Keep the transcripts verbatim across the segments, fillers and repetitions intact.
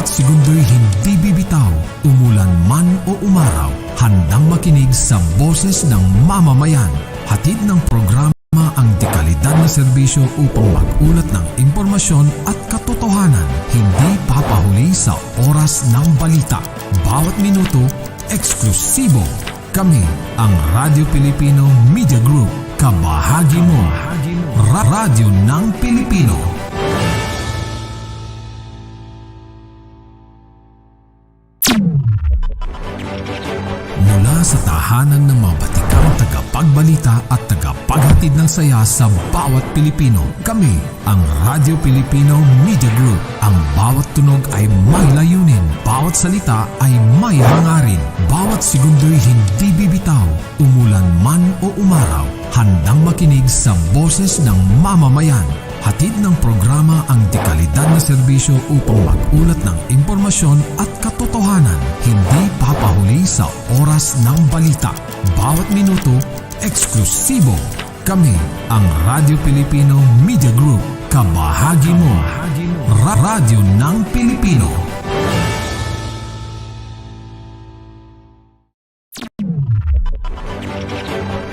Sigundoy hindi bibitaw, umulan man o umaraw, handang makinig sa boses ng mamamayan. Hatid ng programa ang dekalidad na serbisyo upang mag-ulat ng impormasyon at katotohanan, hindi papahuli sa oras ng balita. Bawat minuto, eksklusibo. Kami ang Radyo Pilipino Media Group, kabahagi mo. Ra-, Radyo ng Pilipino. Mula sa tahanan ng mga batikang tagapagbalita at tagapaghatid ng saya sa bawat Pilipino, kami ang Radyo Pilipino Media Group. Ang bawat tunog ay may layunin, bawat salita ay may hangarin, bawat segundo'y hindi bibitaw, umulan man o umaraw, handang makinig sa boses ng mamamayan. Hatid ng programa ang dekalidad na serbisyo upang mag-ulat ng impormasyon at katotohanan, hindi papahuli sa oras ng balita. Bawat minuto, eksklusibo. Kami ang Radyo Pilipino Media Group, kabahagi mo. Ra-, Radyo ng Pilipino.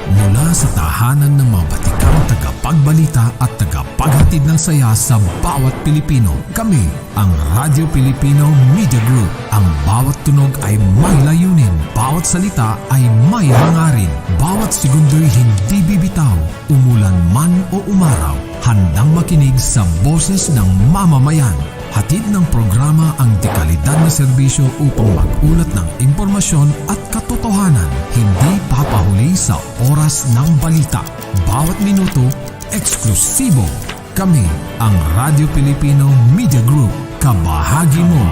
Mula sa tahanan ng mga batikang tagapagbalita at tagapaghatid ng saya sa bawat Pilipino, kami ang Radyo Pilipino Media Group. Ang bawat tunog ay may layunin, bawat salita ay may hangarin, bawat segundo'y hindi bibitaw, umulan man o umaraw, handang makinig sa boses ng mamamayan. Hatid ng programa ang dekalidad na serbisyo upang mag-ulat ng impormasyon at katotohanan, hindi papahuli sa oras ng balita. Bawat minuto, eksklusibo. Kami ang Radyo Pilipino Media Group, kabahagi mo.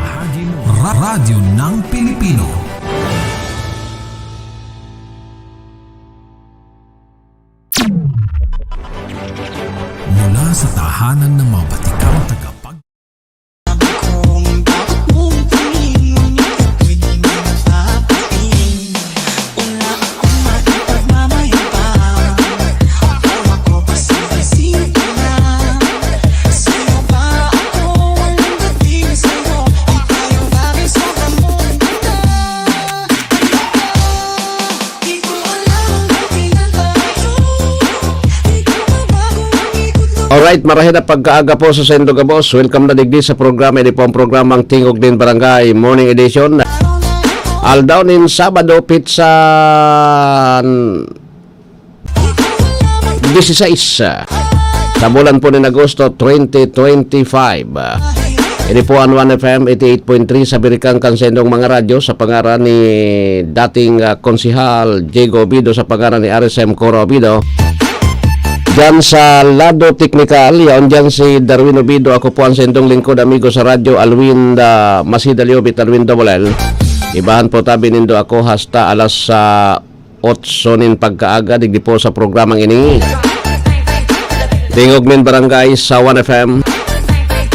Ra-, Radyo ng Pilipino. Mula sa tahanan ng mga batikang tagapag- Alright, marahay na pagkaaga po sa saindo gabos. Welcome na digdi sa programa. Ini po ang programang Tingog nin Barangay, Morning Edition. Aldaw nin Sabado, pitsa dieciséis, sa bulan po nin Agosto twenty twenty-five. Ini po ang One F M eighty-eight point three sa Birikang kan saindong mga radyo, sa pangaran ni dating, ah, Konsehal Diego Obido, sa pangaran ni R S M Cora Obido. Diyan sa lado teknikal, yaon diyan si Darwin Obido. Ako po ang saindong lingkod, amigo sa radyo, Alwin, ah, Masida Liobit, Alwin Double L. Ibahan po tabi nindo ako hasta alas, ah, otso nin pagkaaga, digdi po sa programang ini. Tingog nin Barangay sa One F M.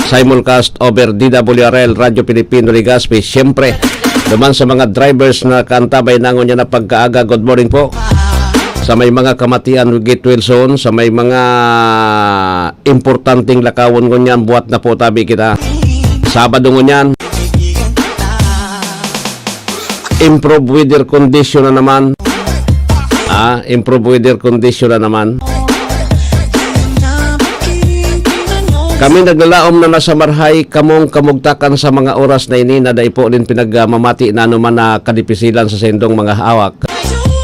Simulcast over D W R L, Radyo Pilipino Legazpi. Siyempre, duman sa mga drivers na kaantabay na ngunyan na pagkaaga, good morning po. Sa may mga kamatian, Gate Wilson, sa may mga importanteng lakawon ngunyan, buhat na po tabi kita. Sabado ngunyan. Improve weather condition na naman. Ah, improve weather condition na naman. Kami naglalaom na nasa marhay kamong kamugtakan sa mga oras na ini na dai po nin pinagmamati na anuman na kadipisilan sa saindong mga hawak.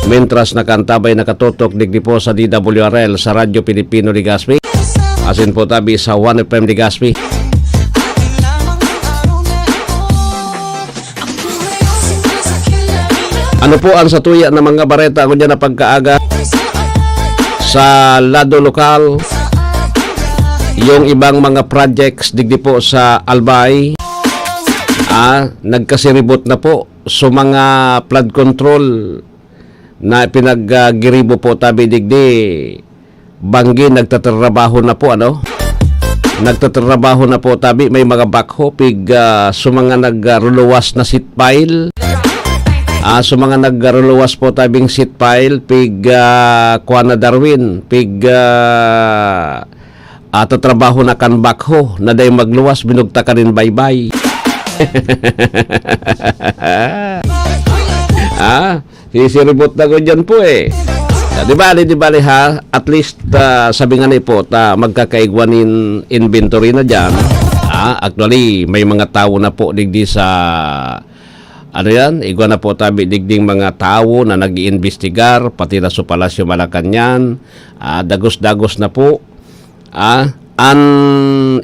Mientras nakaantabay, nakatutok digdi po sa D W R L, sa Radyo Pilipino Legazpi. Asin po tabi sa One F M Legazpi. Ano po ang satuya na mga bareta ngunyan na pagkaaga sa lado lokal? Yung ibang mga projects digdi po sa Albay, ah, nagkasiribot na po. So, mga flood control na pinag, ah, giribo po tabi digdi. Banggi, nagtatrabaho na po, ano? Nagtatrabaho na po tabi, may mga backhoe, pig, ah, sa mga nagruluwas na seat pile. Ah, sa mga nagruluwas po tabing seat pile, pig, ah, kuha na Darwin, pig, ah, ah, tatrabaho na kan backhoe, na dai magluwas, binugtakan nin baybay. Ah, sisiribot na ko dyan po eh. Ah, di bali, di bali ha, at least ah, sabi nga ni po, ta, magkakaigwa nin inventory na dyan. Ah, actually, may mga tawo na po digdi sa, ano yan, igwa na po tabi digding mga tawo na nag-iimbestigar, pati na sa Palasyo Malacañang, ah, dagos-dagos na po. Ah, an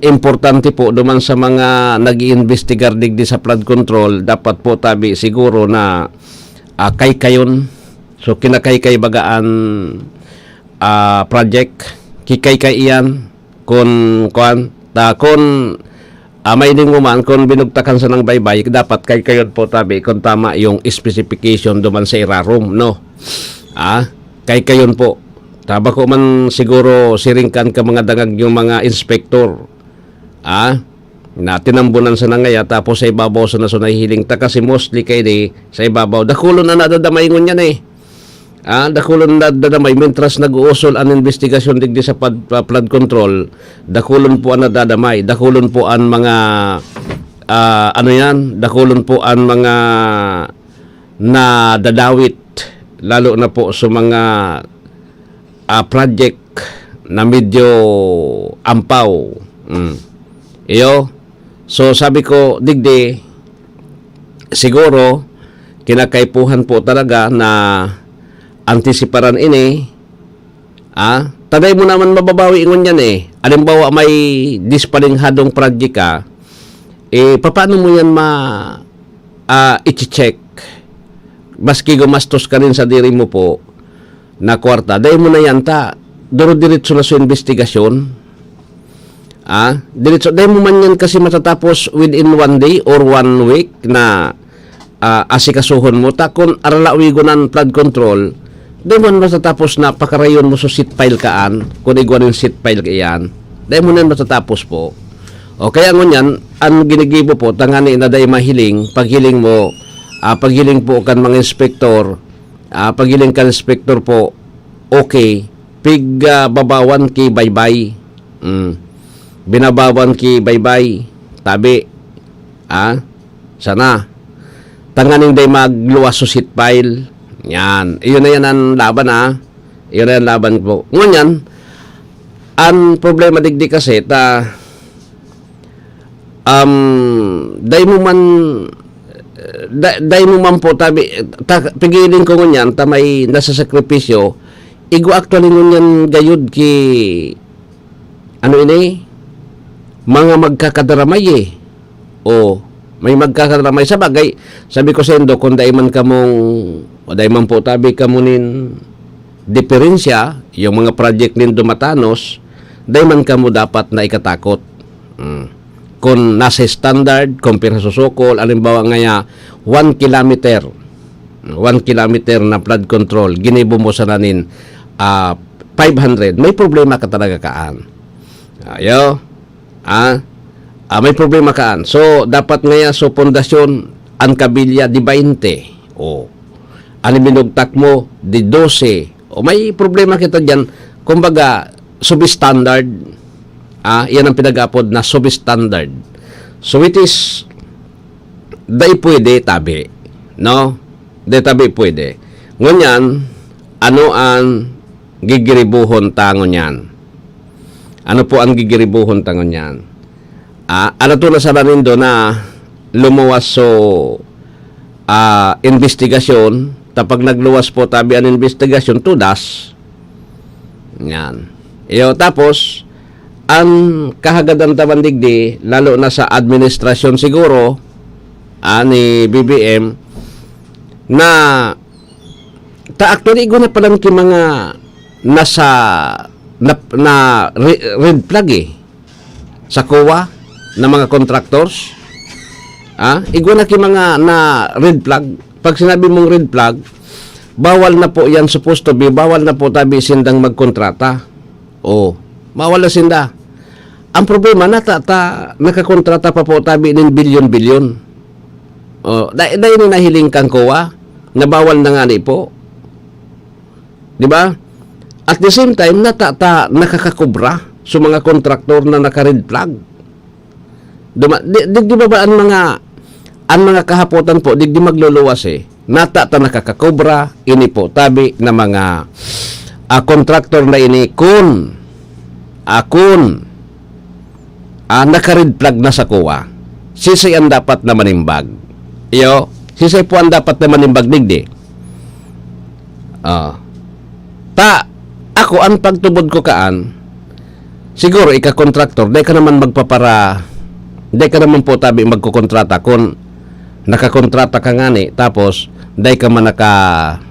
importante po duman sa mga nag-iimbestigar digdi sa flood control, dapat po tabi siguro na ah, kaykayon. So kinakaykay baga an ah, project, kikaykay iyan kun kuan ta kun ah, may ning man kun binugtakan sa nang baybay, dapat kaykayon po tabi kun tama yung specification duman sa irarom, no? Ah, kaykayon po. Taba ko man siguro siring kan ka mga dangag yung mga inspektor. Ah, na tinambunan sa nangaya, tapos sa ibabaw sa naso nahihiling ta kasi mostly kay di sa ibabaw. Dakulon na nadadamay ngunyan eh. Ah, dakulon na nadadamay mintras nag-uusol an investigasyon digdi sa pad, pa, flood control. Dakulon po an nadadamay. Dakulon po an mga, ah, ano yan? Dakulon po an mga nadadawit, lalo na po sa mga ah, project na medyo ampaw. Mm. Iyo. So, sabi ko, digdi, siguro, kinakaipuhan po talaga na antisiparan ini. Ah, taday mo naman mababawi ingon yan eh. Alimbawa, may dispalinghadong project ka, eh, paano mo yan ma, ah, i-check? Maski gumastos ka rin sa diri mo po, na kwarta, dai mo na yan ta, duro-diretso na sa investigasyon. Ah, diretso, dai mo man yan kasi matatapos within one day or one week na ah, asikasuhon mo. Ta kun aralawigon an flood control, dai man matatapos na pakarayon mo sa seat pile kaan, kun igwa nin seat pile kaiyan. Dai mo na matatapos po. O kaya ngunyan, an ginigibo po, tangani na dai mahiling, paghiling mo, ah, paghiling po kan mga inspektor, ah, paghiling kan inspektor po, okay, pig, ah, babawan ki baybay. Mm. Binabawan ki baybay. Tabi. Ah, sana. Tanganing day magluwas sa seat pile. Yan. Iyon na yan ang laban, ah. Iyon na yan laban po. Ngunyan, ang problema digdi kasi, ta, um, dai mo man, da, dai mo man po, tabi, ta, pigiling ko ngunyan, ta may nasasakripisyo, igwa actually ngunyan gayud ki, ano ini, mga magkakadaramay eh. O, may magkakadaramay. Sa bagay, sabi ko sa indo, kung dai man kamong, o dai man po tabi kamo nin diferensya, yung mga project nin dumatanos, dai man kamo dapat na ikatakot. Mm. Kung nasa standard, kung pira susukol, alimbawa ngaya, one kilometer, one kilometer na flood control, ginibo mo sana nin, ah, five hundred, may problema ka talaga kaan. Ayo. Ah, ah, may problema kaan. So, dapat ngaya, so, pundasyon, an kabilya di baynte. O, an ibinugtak mo, di dose. O, may problema kita diyan. Kumbaga, substandard. Ah, yan ang pinag-apod na substandard. So, it is, dai pwede tabi. No? Dai tabi pwede. Ngunyan, ano ang gigiribuhon ta ngunyan? Ano po ang gigiribuhon ta ngunyan? Ah, ano to na sana nindo na lumuwas so, ah, investigasyon? Ta pag nagluwas po tabi an investigasyon, tudas. Yan. Iyo, tapos, ang kahagadan ta man digdi, lalo na sa administrasyon siguro, ah, ni B B M, na ta actually, igwa na palan ki mga nasa, na, na re-, red flag eh. Sa COA, na mga contractors. Ah, igwa na ki mga na red flag. Pag sinabi mong red flag, bawal na po yan, supposed to be, bawal na po tabi sindang magkontrata. Oh, bawal na sinda. Ang problema, nata, ta, nakakontrata pa po tabi nin bilyon-bilyon. Oh, dai, dai ni nahiling kang COA, na bawal na nga ni po. Di ba? At the same time, nata, ta, nakakakubra sa mga kontraktor na naka-red flag. Duma, di, di, di ba ba ang mga, An mga kahapotan po, digdi magluluwas, eh. Nata ta nakakakobra, ini po tabi na mga, ah, kontraktor na ini kun, ah, kun, ah, naka-red flag na sa COA. Sisay an dapat na manimbag? Iyo, sisay po an dapat na manimbag digdi? Ah. Ta, ako, an pagtubod ko kaan, siguro, ika kontraktor, dai ka naman magpapara-, dai ka naman po tabi magkokontrata kun nakakontrata ka ngani, tapos dai ka man naka-,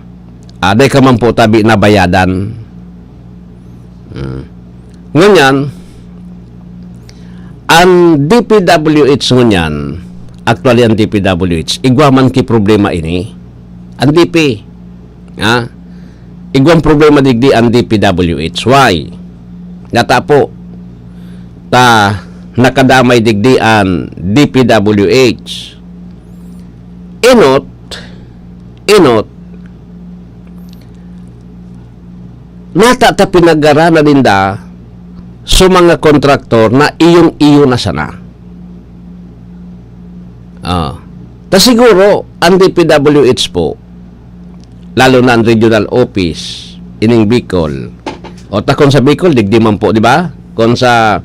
ah, dai ka man po tabi nabayadan. Hmm. Ngunyan, an D P W H ngunyan, actually, an D P W H, igwa man ki problema ini. An D P, ha? Igwang problema digdi an D P W H. Why? Nata po, ta nakadamay digdi an D P W H. Enot, enot, nata ta pinagaranan ninda sa mga kontraktor na iyong-iyo na sana. Ah. Ta siguro, an D P W H po, lalo na an regional office, ining Bicol. O ta kun sa Bicol, digdi man po, di ba? Kun sa,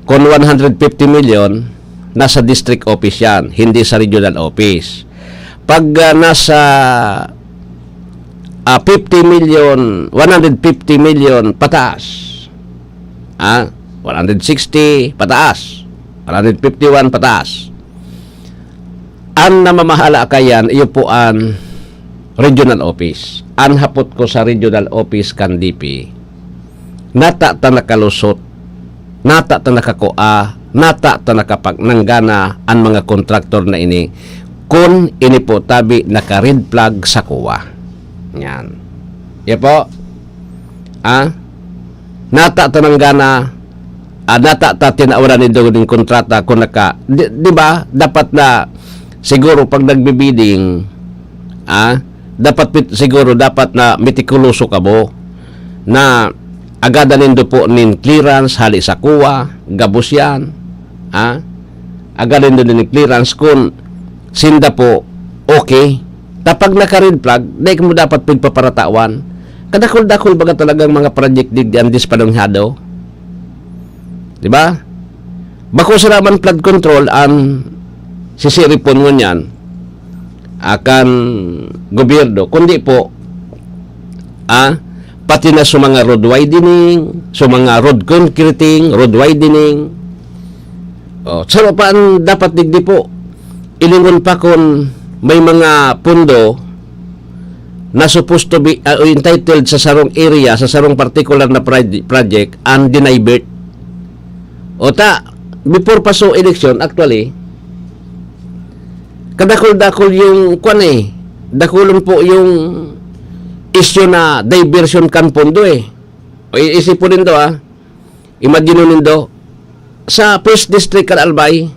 kun one hundred fifty million, nasa district office yan, hindi sa regional office. Pag, ah, nasa, ah, fifty million, one hundred fifty million pataas, ah, one hundred sixty pataas, one hundred fifty-one pataas, an namamahala kayan, iyo po an regional office. An hapot ko sa regional office kan D P, nata ta nakalusot, nata ta nakakua, nata ta nakapagnanggana an mga kontraktor na ini, kun ini po tabi naka-red flag sa COA. Yan. Iyo po. Ah? Nata ta nanggana, ah, nata ta tinawan nindo ning kontrata kun naka, di, di ba? Dapat na siguro pag nagbi-bidding, ah, dapat pit-, siguro dapat na metikuloso kamo na agadan nindo po nin clearance hali sa COA, gabos yan, ah. Agadan nindo nin clearance kun sinda po okay. Ta pag naka-red flag, dai kamo dapat pigpaparatawan. Kadakul-dakul baga talagang mga project digdi an dispanonghado. Di ba? Bako sana man flood control an sisiripon ngunyan, ah, kan gobyerno, kundi po, ah, pati na sa mga road widening, sa mga road concreting, road widening. Oh, saro pa an dapat digdi po. Ilingon pa kun may mga pondo na supposed to be, ah, entitled sa sarong area, sa sarong particular na proj-, project, an dinivert. O ta, before pa so election, actually, kadakul-dakul yung kwan eh. Dakulon po yung issue na diversion kan pondo eh. O, i-, isipon nindo, ah. Imagine nindo, sa first district kan Albay,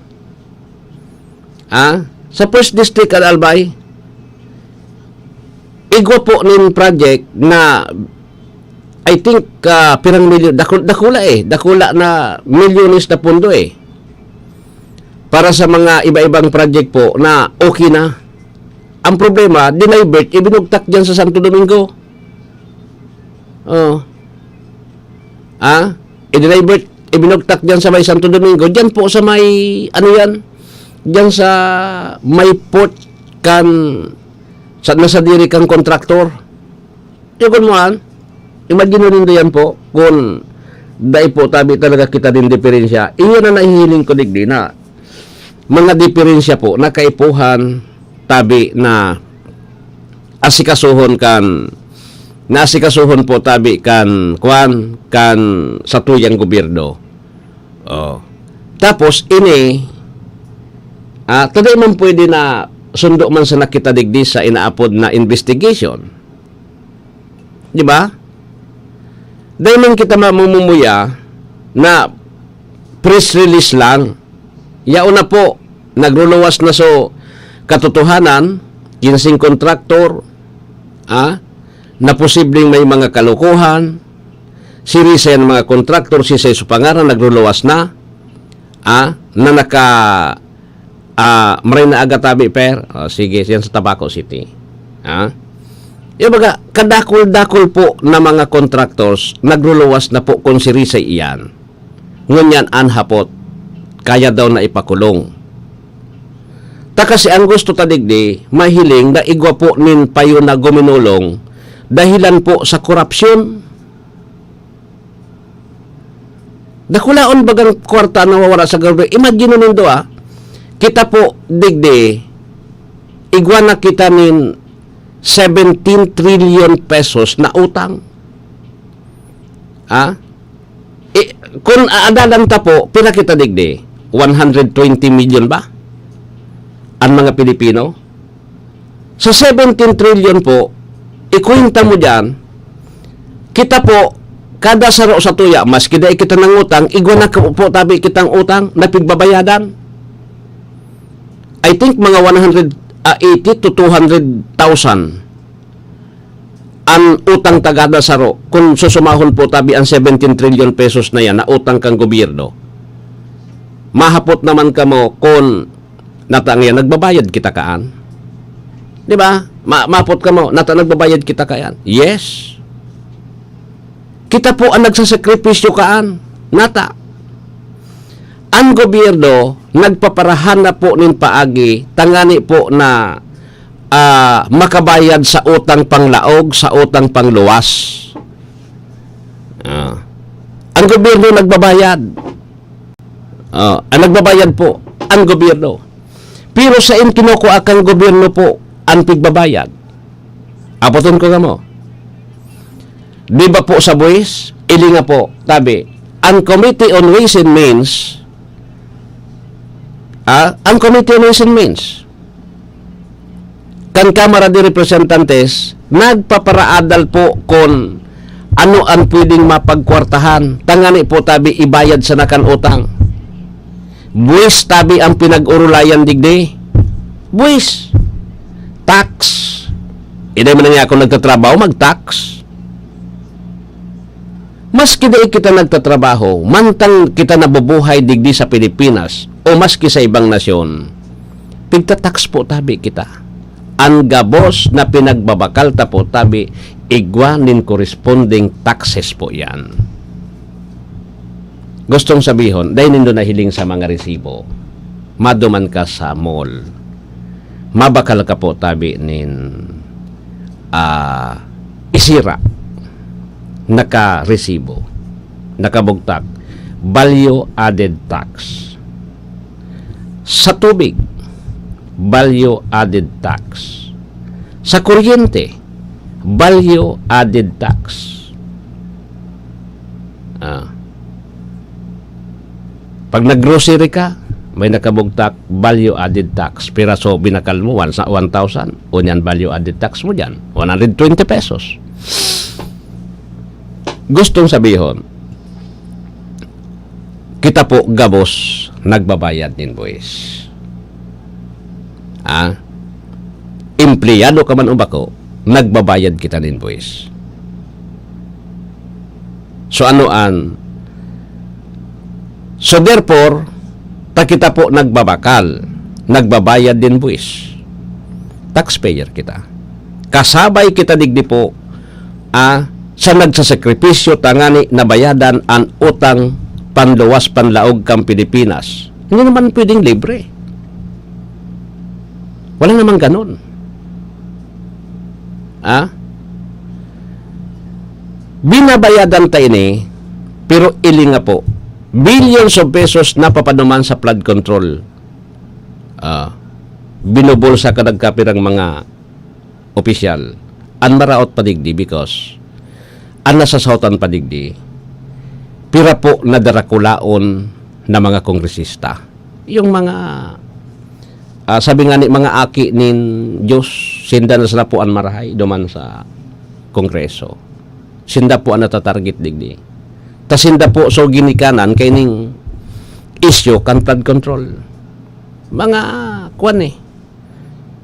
ah, sa first district kan Albay, igwa po nin project na, I think, ah, pirang milyon, dakul-, dakula eh, dakula na milyones na pondo eh. Para sa mga iba-ibang project po na okay na. Ang problema, dinivert, ibinugtak dyan sa Santo Domingo. Oh. Ah? Idinivert, ibinugtak dyan sa may Santo Domingo. Dyan po sa may, ano yan? Dyan sa may port kan, sa, nasadiri kang kontraktor. Yung kun mo, ah, imagine mo nindo yan po, kung dai po tabi talaga kita din diferensya. Iyan ang nahihiling ko digdi na mga diferensya po na kaipuhan, tabi na asikasuhon kan, na asikasuhon po tabi kan, kwan, kan satuyang gobyerno. Oh. Tapos, ini, ah, ta dai man pwede na sundo man sana kita digdi sa inaapod na investigation. Di ba? Dai man kita mamumuya na press release lang. Yaon na po, nagluluwas na so katotohanan, kinsing kontraktor, ah, na posibleng may mga kalokohan, sirisay an mga kontraktor, sisay sa pangaran, nagluluwas na, ah, na naka, Ah, maray na aga tabi, per. O, sige, yan sa Tabaco City. Ha? Yung baga, kadakul-dakul po na mga contractors, nagluluwas na po kung sirisay iyan. Ngunyan an hapot, kaya daw na ipakulong. Ta kasi ang gusto ta digdi, mahiling na igwa po nin payo na guminolong dahilan po sa korupsyon. Dakulaon bagang kwarta na nawawara sa gobyerno. Imagine nindo, ah, kita po digdi, igwa na kita nin seventeen trillion pesos na utang. Ah? Eh, kung aadalan ta po, pira kita digdi? One hundred twenty million ba? Ang mga Pilipino? Sa seventeen trillion po, ikwenta mo diyan, kita po, kada saro sa tuya, maski dai kita nangutang, igwa na po tabi kitang utang na pigbabayadan. I think mga one hundred eighty to two hundred thousand an utang ta kada saro, kung susumahon po tabi ang seventeen trillion pesos na yan na utang kan gobyerno. Mahapot naman kamo kung nata ngayon, nagbabayad kita kaan? Di ba? Ma-, mahapot kamo, nata nagbabayad kita kaan? Yes. Kita po ang nagsasakripisyo kaan? Nata. Ang gobyerno nagpaparahan na po nin paagi, tangani po na, ah, makabayad sa utang panglaog, sa utang pangluwas. Ah. Ang gobyerno nagbabayad. Ah, ang nagbabayad po, ang gobyerno. Pero sain kinukua kan gobyerno po ang pigbabayad? Apoton ko kamo. Di ba po sa buwis? Ilinga po, tabi, ang Committee on Ways and Means, ah, ang Committee on Ways and Means, kan Kamara de Representantes, nagpaparaadal po kun ano an pwedeng mapagkwartahan, tangani po tabi ibayad sana kan utang. Buwis tabi ang pinag-orolayan digdi. Buwis. Tax. Iday man niya ako nagtatrabaho, mag-tax. Maski dai kita nagtatrabaho, mantang kita nabubuhay digdi sa Pilipinas o maski sa ibang nasyon, pigta-tax po tabi kita. An gabos na pinagbabakal ta po tabi, igwa nin corresponding taxes po yan. Gustong sabihon, dai nindo nahiling sa mga resibo. Maduman ka sa mall. Mabakal ka po tabi nin, ah, isira. Nakaresibo. Nakabugtak. Value added tax. Sa tubig, value added tax. Sa kuryente, value added tax. Ah. Pag nag-grocery ka, may nakabugtak value added tax. Piraso binakal mo, one sa-, one thousand. O niyan, value added tax mo diyan, one hundred twenty pesos. Gustong sabihon, kita po gabos nagbabayad nin buwis. Ah, empleyado ka man o bako, nagbabayad kita nin buwis. So, ano an, so, therefore, ta kita po nagbabakal, nagbabayad nin buwis. Taxpayer kita. Kasabay kita digdi po, ah, sa nagsasakripisyo tangani nabayadan an utang panluwas panlaog kan Pilipinas. Hindi naman pwedeng libre. Wala namang ganon. Ah? Binabayadan ta ini, pero ilinga po, billions of pesos na papaduman sa flood control. Ah, binubulsa ka nagkapirang mga opisyal. An maraot pa digdi because an nasasaotan pa digdi, pira po na darakulaon na mga kongresista. Yung mga, ah, sabi nga ni, mga aki nin Diyos, sinda na sila po an marahay duman sa Kongreso. Sinda po an natatarget digdi. Ta sinda po so ginikanan kaining isyu kan flood control. Mga kwan eh.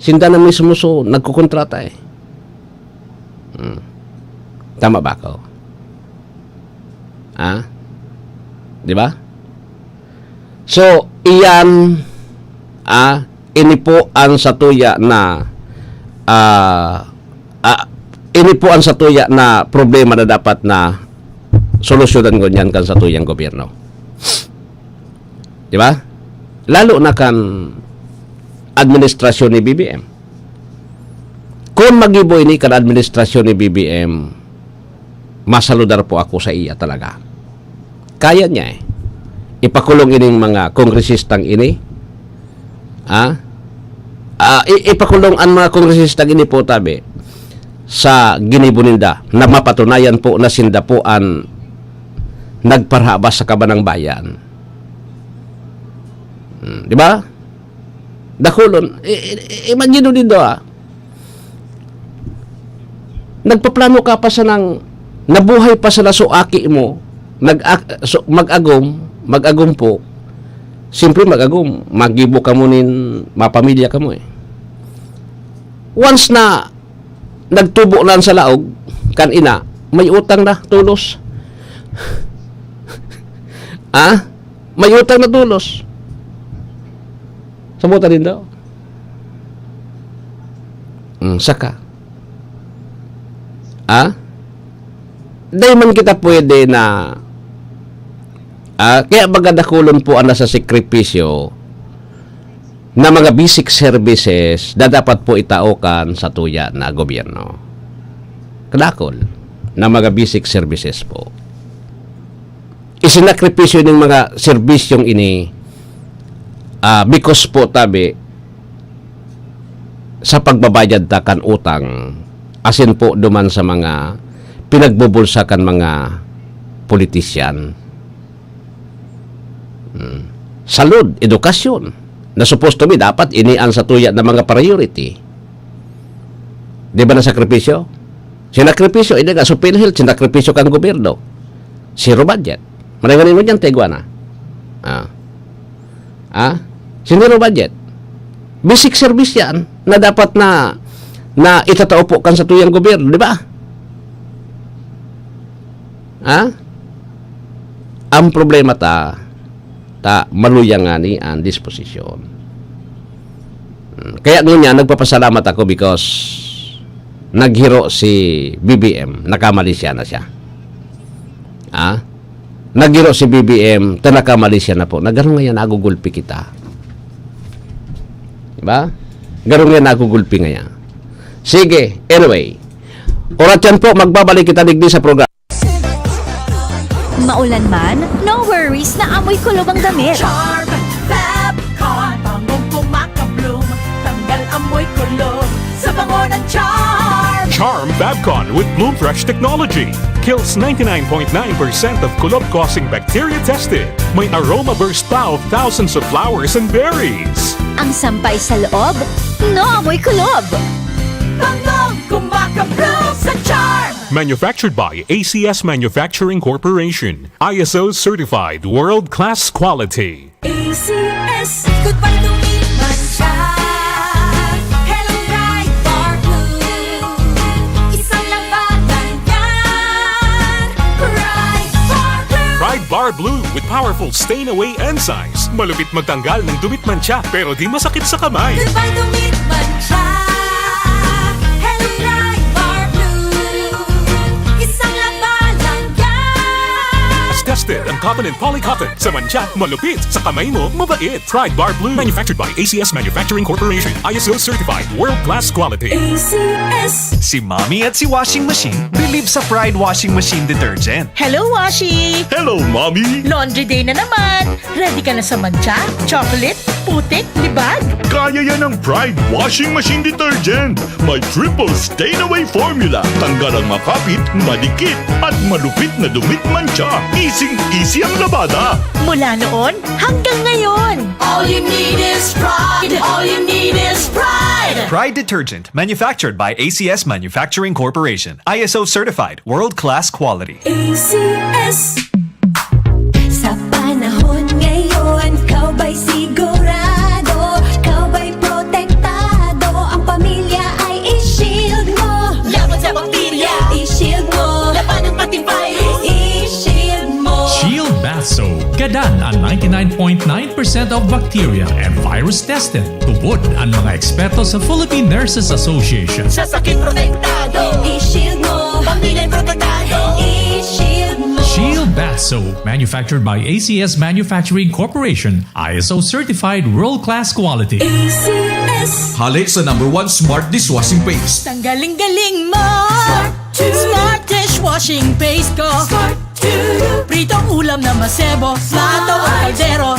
Sinda na mismo so nagkukontrata eh. Hmm. Tama ba ako? Ah? Di ba? So, iyan Ah, ini po ang satuya na, ah, ah, ini po ang satuya na problema na dapat na solusyonan ngunyan kan satuyang gobyerno. Di ba? Lalo na kan administrasyon ni B B M. Kung magibo ini kan administrasyon ni B B M, masaludar po ako sa iya talaga. Kaya niya eh. Ipakulong ining mga kongresistang ini. Ha? Ah, i- ipakulong ang mga kongresistang ini po, tabi, sa ginibo ninda na mapatunayan po na sinda po ang nagparhabas sa kaban ng bayan. Hmm, di ba? Dakulon. I- i- imagine nindo, ah. Nagpaplano ka pa sanang nabuhay pa sana so aki mo, nag so, mag-agom, mag-agom po. Siyempre mag-agom, magibo ka mo nin mapamilya ka mo eh. Once na nagtubo na sa laog, kan ina, may utang na, tulos. Ah? May utang na tulos. Sa buta din daw. Mm, saka. Ah? Dahil man kita pwede na, ah, kaya baga dakulon po ang nasa sakripisyo na mga basic services na dapat po itao kan satuya na gobyerno. Kadakol na mga basic services po. Isinakripisyo ning mga serbisyong ini, ah, because po tabi sa pagbabayad ta kan utang, asin po duman sa mga pinagbubulsa kan mga politisyan. Hmm. Salud, edukasyon, na supposed to be, dapat ini ang satuya na mga priority. Di ba na sakripisyo? Sinakripisyo, ini nga, so PhilHealth, sinakripisyo kan gobyerno. Zero budget. Maringanin mo dyan, tegwa na. Ah. Ah? Zero budget. Basic service yan na dapat na, na itatao po kan satuyang gobyerno, di ba? Ha? Ang problema ta, ta maluya ngani ang disposisyon. Hmm, kaya ngunyan, nagpapasalamat ako because naghiro si B B M, nakamali siya na siya. Ha? Naghiro si B B M, ta nakamali siya na po. Nagaro ngayon, nagugulpi kita. Diba? Garo ngayon, nagugulpi ngayon. Sige, anyway. Oras yan po, magbabalik kita digdi sa program. Maulan man, no worries na amoy kulob ang damit. Charm Fab Con, bangong kumakabloom, tanggal amoy kulob sa bango ng Charm. Charm Fabcon with Bloom Fresh technology kills ninety-nine point nine percent of kulob-causing bacteria tested. May aroma burst pa of thousands of flowers and berries. Ang sampay sa loob, no amoy kulob. Bangong kumakabloom sa Charm. Manufactured by A C S Manufacturing Corporation. I S O certified world-class quality. A C S. Goodbye to me, mancha. Hello, Pride Bar Blue. Isang labanan yan. Pride Bar Blue. Pride Bar Blue with powerful stain away enzymes. Malupit magtanggal ng dumi at mantsa pero di masakit sa kamay. Goodbye to me, mancha. Hello, Pride Bar Blue. Isang labanan yan. Tested ang cotton and poly cotton. Sa mantsa, malupit. Sa kamay mo, mabait. Pride Bar Blue. Manufactured by A C S Manufacturing Corporation. I S O certified. World class quality. A C S. Si Mommy at si Washing Machine believe sa Pride Washing Machine Detergent. Hello, Washi! Hello, Mommy! Laundry day na naman! Ready ka na sa mantsa, chocolate, putik, libag? Kaya yan ng Pride Washing Machine Detergent. May triple stain away formula. Tanggal ang makapit, madikit, at malupit na dumit mantsa. Easing-easy ang labada. Mula noon hanggang ngayon. All you need is pride. All you need is pride. Pride Detergent, manufactured by A C S Manufacturing Corporation. I S O certified, world-class quality. A C S. Sa panahon ngayon, ikaw ba'y sigurado? Ikaw ba'y protektado? Ang pamilya ay i-shield mo. Laban sa bakterya, i-shield mo. Laban ng pati virus, i-shield mo. Shield Bath Soap. Gadan ang ninety-nine point nine percent of bacteria and virus tested. Tubod ang mga eksperto sa Philippine Nurses Association. Sa sakit protektado. I-shield mo. Pamilya protektado. I-shield mo. Shield Bath Soap, manufactured by A C S Manufacturing Corporation, I S O certified world-class quality. A C S. Hale sa number one smart dishwashing paste. Tanggaling-galing mo. Smart dishwashing paste ko. Pritong ulam na masebo, plato o kaldero.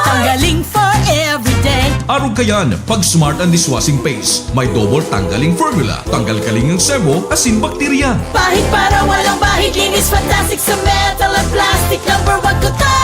Tanggaling for everyday. Arog kayan, pag Smart ang dishwashing paste. May double tanggaling formula. Tanggal kaling ang sebo, asin bakterya. Pahid para walang bahid, linis fantastic sa metal at plastic. Number one ko to.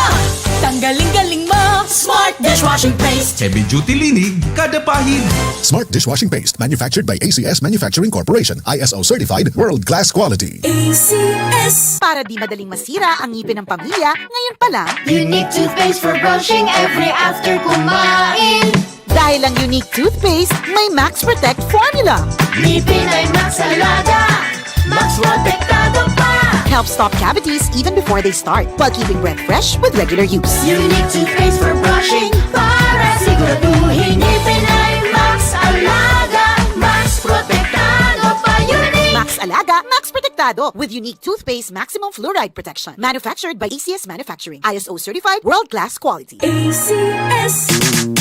Tanggaling-galing mo, Smart dishwashing paste. Heavy duty linig, kada pahid. Smart dishwashing paste, manufactured by A C S Manufacturing Corporation, I S O certified, world-class quality. A C S. Para di madaling masira ang ngipin ng pamilya, ngayon pa lang. Unique toothpaste for brushing every after kumain. Dahil ang Unique toothpaste may Max Protect formula. Ngipin ay Max Alaga, Max Protektado pa. Help stop cavities even before they start, while keeping breath fresh with regular use. Unique toothpaste for brushing para siguraduhin ngipin ay Max Alaga, Max Protektado pa. Unique. Max Alaga, Max Protektado with Unique Toothpaste Maximum Fluoride Protection. Manufactured by A C S Manufacturing. I S O certified, world-class quality. A C S.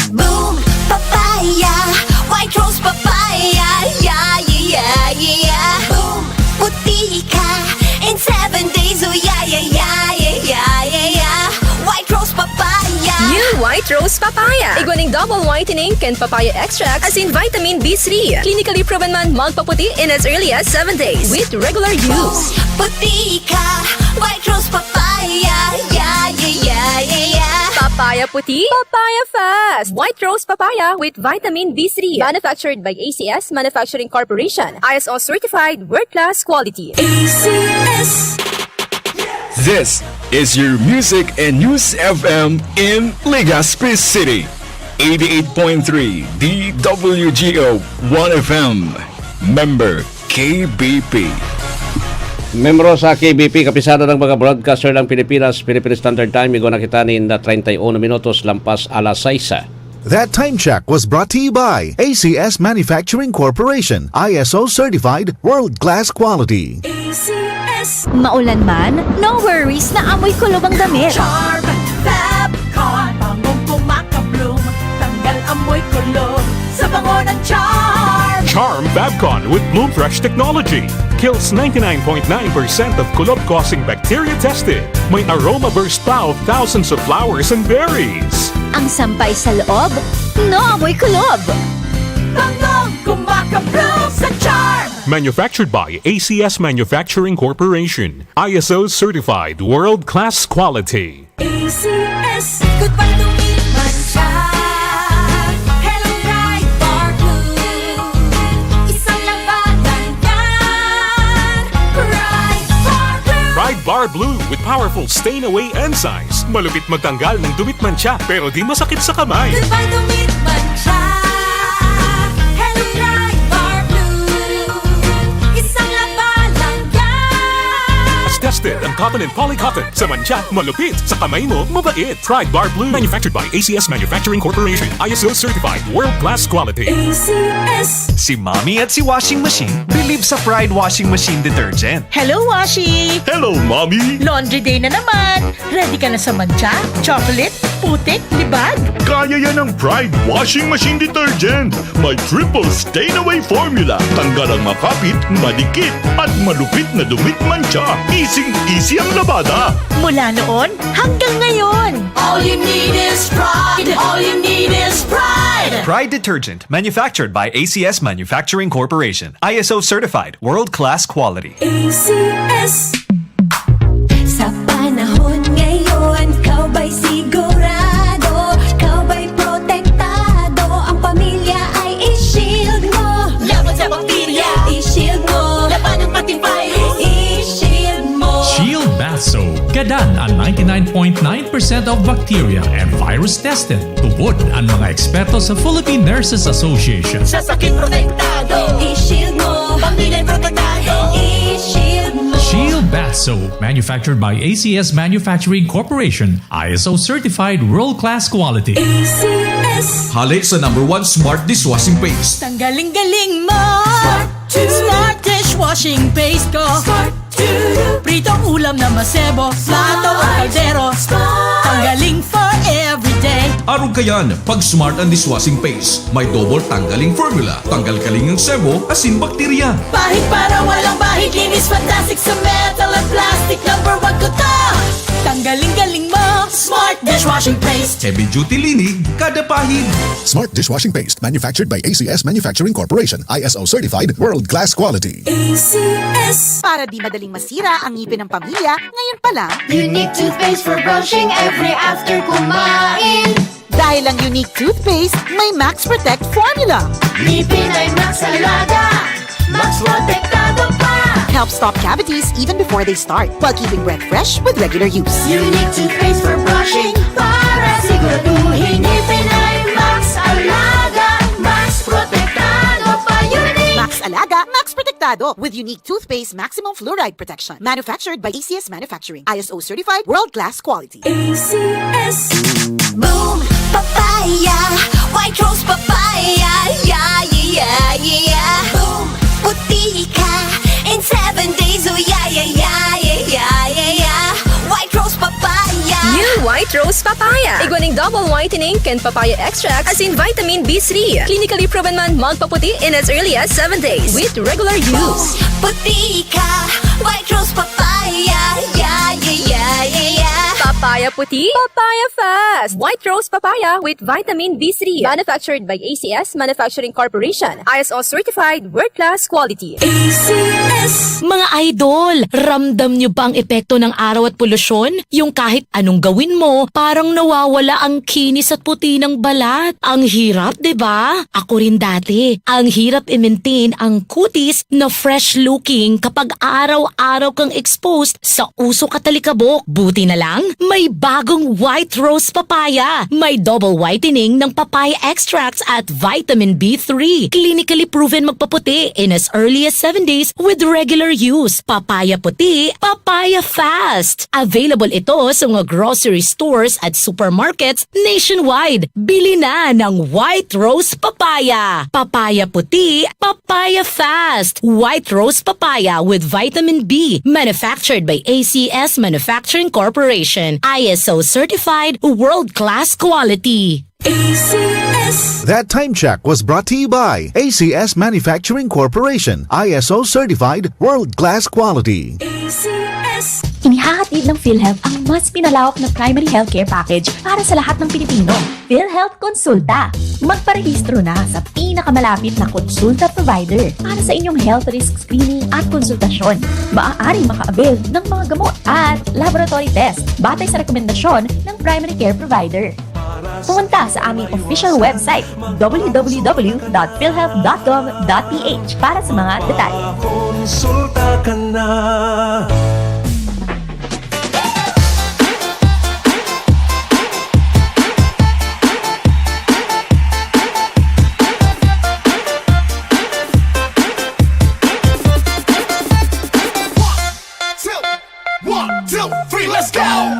Boom Papaya, White Rose Papaya, yeah, yeah, yeah, yeah. Boom, puti ka in seven days, oh yeah, yeah, yeah, yeah, yeah, yeah, yeah. White Rose Papaya. New White Rose Papaya. Igwa nin double whitening kan papaya extract asin vitamin B three. Clinically proven man magpaputi in as early as seven days with regular use. Puti ka, White Rose Papaya, yeah, yeah, yeah, yeah, yeah. Papaya puti, papaya fast. White Rose Papaya with vitamin B three. Manufactured by A C S Manufacturing Corporation. I S O certified, world-class quality. A C S. This is your music and news F M in Legazpi City. Eighty-eight point three D W G O One F M. Member K B P. Membro sa K B P, Kapisanan ng mga Broadcaster ng Pilipinas, Philippine Standard Time, igwa na kita nin treinta y uno minutos lampas alas sais. That time check was brought to you by A C S Manufacturing Corporation, I S O certified, world-class quality. A C S. Maulan man, no worries na amoy kulob ang damit. Charm Fab Con, bangong kumakabloom, tanggal amoy kulob sa bango ng Charm. Charm Fab Con with Bloom Fresh technology kills ninety-nine point nine percent of kulob-causing bacteria tested. May aroma burst pa of thousands of flowers and berries. Ang sampay sa loob, no amoy kulob. Bangong kumakabloom sa Charm. Manufactured by A C S Manufacturing Corporation. I S O certified, world-class quality. A C S. Goodbye to meat mancha. Hello, Pride Bar Blue. Isang labanan yan. Pride Bar Blue. Pride Bar Blue with powerful stain away enzymes. Malupit magtanggal ng dumit mancha, pero di masakit sa kamay. Goodbye to meat mancha. Hello, Pride Bar Blue. Isang labanan yan. As tested ang cotton and polycotton. Sa mancha, malupit. Sa kamay mo, mabait. Pride Bar Blue. Manufactured by A C S Manufacturing Corporation. I S O certified. World class quality. A C S. Si Mommy at si Washing Machine believe sa Pride Washing Machine Detergent. Hello, Washi! Hello, Mommy! Laundry day na naman! Ready ka na sa mancha, chocolate, putik, libag? Kaya yan ng Pride Washing Machine Detergent. May triple stain away formula. Tanggal ang makapit, madikit, at malupit na dumit mancha. Easy-easy ang labada. Mula noon hanggang ngayon. All you need is Pride. All you need is Pride. Pride Detergent, manufactured by A C S Manufacturing Corporation. I S O certified, world-class quality. A C S. Sa panahon ngayon, ikaw ba'y sigurado? Ikaw ba'y protektado? Ang pamilya ay i-shield mo. Laban sa bakterya. I-shield mo. Labanan pati virus. I-shield mo. Shield Bath Soap. Gadan ang ninety-nine point nine percent of bacteria and virus tested. Tubod ang mga eksperto sa Philippine Nurses Association. Sa sakit protektado. I-shield mo. Pamilya protektado. I-shield mo. Shield Bath Soap manufactured by A C S Manufacturing Corporation, I S O certified world-class quality. A C S. Hale sa number one smart dishwashing paste. Tanggaling-galing mo. Smart dishwashing paste ko. Pritong ulam na masebo, plato o kaldero. Tanggaling for everyday. Arog kayan, pag Smart ang dishwashing paste, may double tanggaling formula. Tanggal kaling ang sebo, asin bakterya. Pahid para walang bahid, linis fantastic sa metal at plastic. Number one ko to. Tanggaling-galing mo, Smart dishwashing paste. Heavy duty linig, kada pahid. Smart dishwashing paste, manufactured by A C S Manufacturing Corporation, I S O certified, world class quality. A C S. Para di madaling masira ang ngipin ng pamilya, ngayon pa lang. Unique toothpaste for brushing every after kumain. Dahil ang Unique Toothpaste may Max Protect Formula. Ngipin ay Max Alaga, Max Protektado pa. Help stop cavities even before they start, while keeping breath fresh with regular use. Unique toothpaste for brushing para siguraduhin ngipin ay Max Alaga, Max Protektado pa. Unique! Max Alaga, Max Protektado with Unique Toothpaste Maximum Fluoride Protection. Manufactured by A C S Manufacturing. I S O certified, world-class quality. A C S. Boom Papaya, White Rose Papaya, yeah, yeah, yeah, yeah. Boom, puti ka in seven days, oh yeah, yeah, yeah, yeah, yeah, yeah, yeah. White Rose Papaya. New White Rose Papaya. Igwa nin double whitening kan papaya extract asin vitamin B three. Clinically proven man magpaputi in as early as seven days with regular use. Puti ka, White Rose Papaya, yeah, yeah, yeah, yeah, yeah. Papaya puti, papaya fast. White Rose Papaya with vitamin B three. Manufactured by A C S Manufacturing Corporation. I S O certified, world-class quality. A C S. Mga idol, ramdam nyo ba ang epekto ng araw at polusyon? Yung kahit anong gawin mo, parang nawawala ang kinis at puti ng balat. Ang hirap, di ba? Ako rin dati. Ang hirap i-maintain ang kutis na fresh looking kapag araw-araw kang exposed sa usok at alikabok. Buti na lang, may bagong White Rose Papaya. May double whitening ng papaya extracts at vitamin B three. Clinically proven magpaputi in as early as seven days with regular use. Papaya puti, papaya fast. Available ito sa mga grocery stores at supermarkets nationwide. Bili na ng White Rose Papaya. Papaya puti, papaya fast. White Rose Papaya with vitamin B. Manufactured by A C S Manufacturing Corporation. I S O certified, world-class quality. A C S. That time check was brought to you by A C S Manufacturing Corporation, I S O certified, world-class quality. A C S. Inihahatid ng PhilHealth ang mas pinalawak na primary healthcare package para sa lahat ng Pilipino. PhilHealth Konsulta. Magparehistro na sa pinakamalapit na konsulta provider para sa inyong health risk screening at konsultasyon. Maaaring maka-avail ng mga gamot at laboratory test batay sa rekomendasyon ng primary care provider. Pumunta sa aming official website, w w w dot philhealth dot gov dot p h, para sa mga detalye. Konsulta ka na. One, two, three, let's go!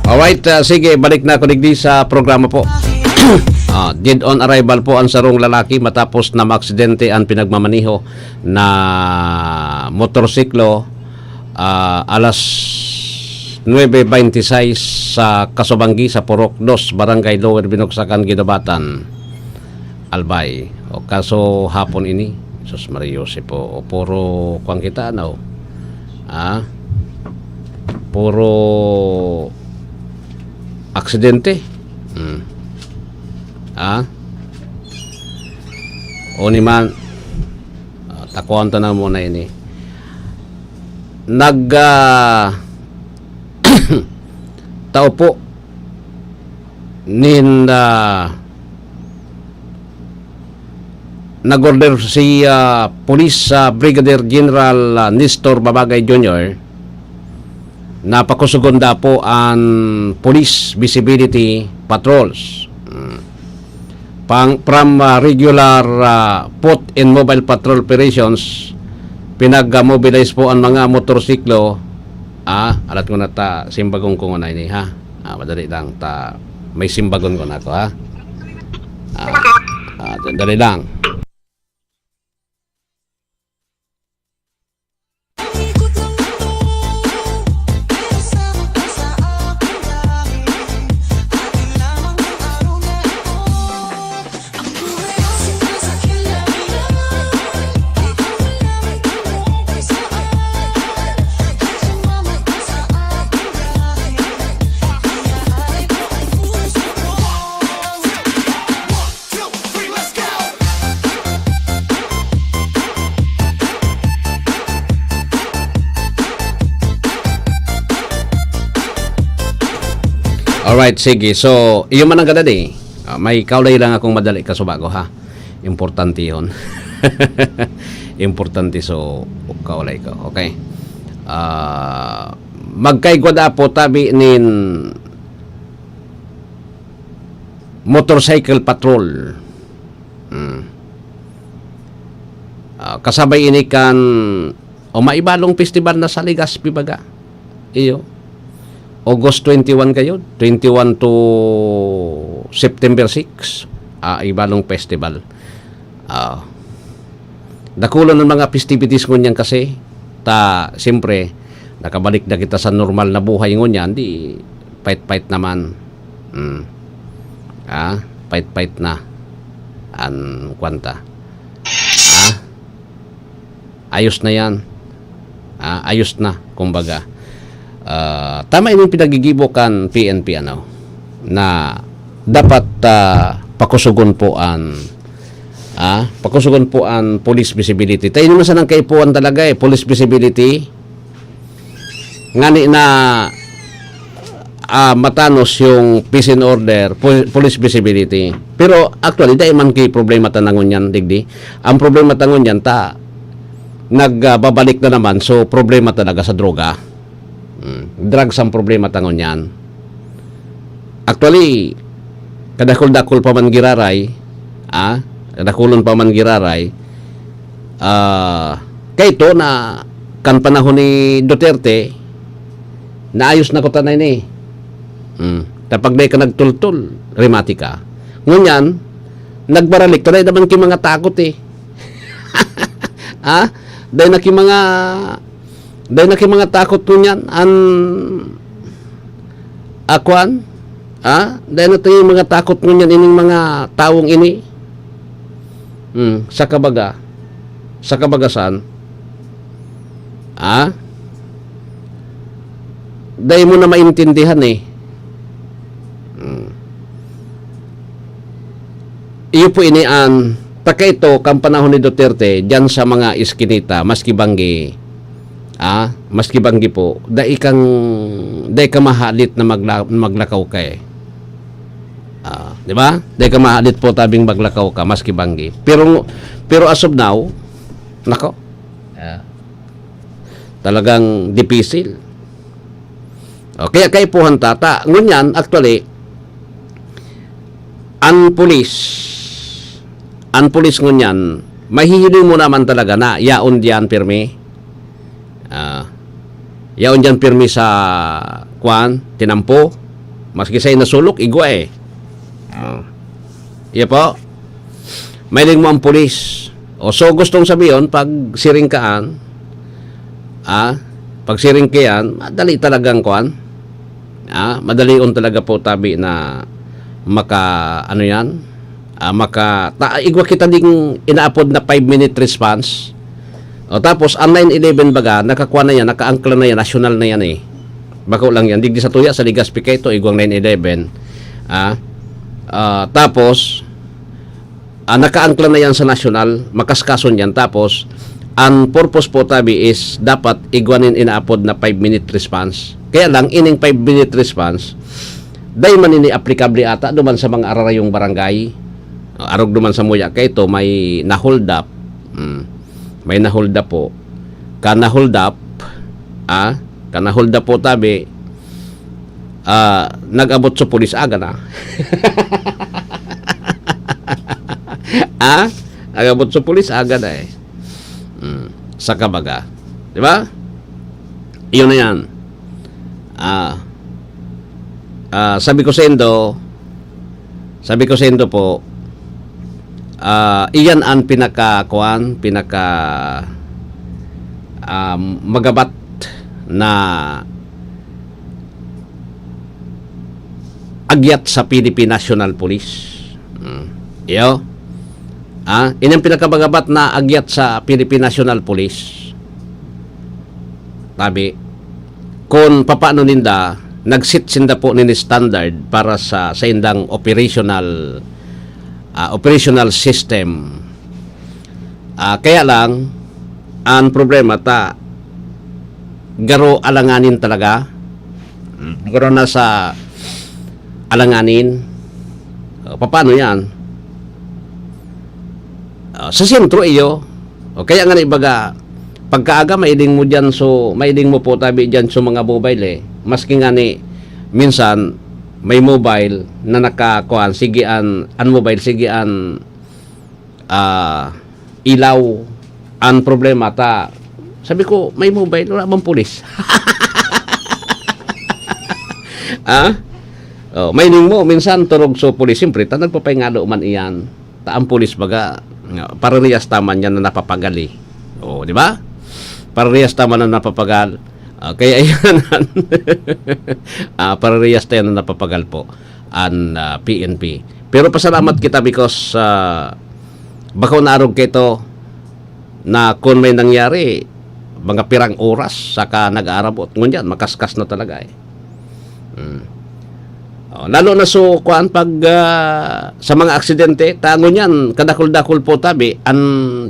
Alright, ah, sige, balik na ako digdi sa programa po. Ah, dead on arrival po ang sarong lalaki matapos na maaksidente ang pinagmamaneho na motorsiklo, ah, alas nuebe beintiseis sa Kasubanggi, sa Purok dos, Barangay Lower Binugsakan, Guinobatan, Albay. O kaso hapon ini, sus Maria Jose po, o puro kwan kita, ano? Ah? Puro aksidente. Hmm. Ah? O ni man, Ako ang tanong mo na ini. Nag, ah, tao po nin, ah, nag-order si, ah, Police, ah, Brigadier General, ah, Nestor Babagay Junior na pakusugon daw po an police visibility patrols. Mm. Pang, from, ah, regular, ah, foot and mobile patrol operations, pinag-mobilize po ang mga motorsiklo. Ah, alat ko na ta, simbagon ko na ini, ha? Ah, madali lang ta, may simbagon ko na to, ha? Ah, ah, dali lang. Alright, sige. So, iyo man ang kadali. Ah, may kaulay lang akong madali kasubago, ha. Importante yon. Importante, so, kaulay ko. Okay. Ah, magkaigwa da po tabi nin motorcycle patrol. Hmm. Ah, kasabay ini kan o maibalong festival na sa Legazpi baga. Iyo. August twenty-one kayo, twenty-one to September six, ah, ibalong festival. Ah, dakulon ang mga festivities ngunyan kasi ta, siyempre, nakabalik na kita sa normal na buhay ngunyan, di pait-pait naman. Mm. Ah, pait-pait na an kwanta. Ah, ayos na yan. Ah, ayos na, kumbaga. Ah, tama yung pinagigibo kan P N P, ano, na dapat, ah, pakusugon po an, ah, pakusugon po an police visibility. Tayo naman sanang kaipuhan talaga eh, police visibility. Ngani na, ah, matanos yung peace and order, pu-, police visibility. Pero actually, dai man ki problema ta na ngunyan, digdi. Ang problema ta ngunyan, ta, nagbabalik na naman. So, problema talaga sa droga. Mm, drugs ang problema ta ngunyan. Actually, kadakul-dakul pa man giraray, ah, kadakulon pa man giraray, ah, kaito na kan panahon ni Duterte, naayos na kuta na ini. Mm. Tapag dai ka nagtultol, remati ka. Ngunyan, nagbaralik ta, dai naman ki mga takot eh. Ha? Dai na ki mga, dai na ki mga takot ngunyan. An, akwan? Ha? Dai na tayo mga takot ngunyan ining mga tawong ini. Hmm, sa kabaga. Sa kabagasan. Ha? Dai mo na maintindihan eh. Hmm. Iyo po ini an, taka ito, kan panahon ni Duterte, diyan sa mga iskinita, maski banggi, ah, maski banggi po, dai kang, dai ka mahalit na magla-, maglakaw ka eh. Ah, di ba? Dai ka mahalit po tabing maglakaw ka, maski banggi. Pero, pero as of now, nako, ah, talagang dipisil. O, kaya kaipuhan ta, ta. Ngunyan, actually, an pulis, an pulis ngunyan, mahihiling mo naman talaga na yaon diyan pirmi. Ah, yaon diyan pirmi sa, kwan, tinampo. Maski sa inasulok, igwa eh. Ah. Iya po. Mailing mo ang pulis. O, so, gustong sabihin, pag siring kaan, ah, pag siring kayan, madali talagang kwan. Ah, madalion talaga po tabi na maka, ano yan, ah, maka, ta, igwa kita ding inaapod na five-minute response. O, tapos, ang nine eleven baga, nakakuha na yan, nakaangkla na yan, nasyonal na yan eh. Bako lang yan. Digdi sa tuya, sa Legazpi kaito, igwang nine eleven. Ah, ah, tapos, ah, nakaangkla na yan sa nasyonal, makaskason yan. Tapos, Ang purpose po tabi is dapat igwa nin inaapod na five-minute response. Kaya lang, ining five-minute response, dai man ini aplikable ata duman sa mga ararayong barangay. Ah, arog duman sa muya kaito, may na-hold up. Hmm. May na-hold up po. Kan na-hold up, ah, kan na-hold up po tabi, ah, nag-abot sa pulis, aga na. Ah, nag-abot sa pulis, aga na eh. Hmm. Sa kabaga. Di ba? Iyon na yan. Ah, ah, sabi ko sa Indo, sabi ko sa Indo po, ah, iyan ang pinaka, kuwan, pinaka, ah, magabat na agyat sa Philippine National Police. Mm. Iyo. Ah, ining pinakabagabat na agyat sa Philippine National Police. Tabi, kung papaano ninda, nag-set sinda po nin standard para sa, sa indang operational, ah, operational system. Ah, kaya lang, ang problema ta, garo alanganin talaga. Mm, garo na sa alanganin. Ah, papaano yan? Ah, sa sentro iyo. O kaya nga na ibaga, pagkaaga, mailing mo dyan, so, mailing mo po tabi dyan sa mga mobile eh. Maski nga ni, minsan, may mobile na nakakuan, sige an, an mobile, sige an, ah, ilaw. An problema ta, sabi ko, may mobile, wala bang pulis? Ah? Oh, may ning mo, minsan turog so pulis, siyempre, ta nagpapaingalo man iyan. Ta ang pulis baga, nga, parehas ta man yan na napapagal eh. Oh, di ba? Parehas ta man na napapagal. Ah, kaya yan, ah, parehas ta yan na napapagal po an, ah, P N P. Pero pasalamat kita because, ah, bako naarog kaito na kun may nangyari, mga pirang oras saka nag-aarabot. Ngunyan, makaskas na talaga eh. Hmm. Oh, lalo na so, kuan, pag, ah, sa mga aksidente, ta ngunyan, kadakul-dakul po tabi, an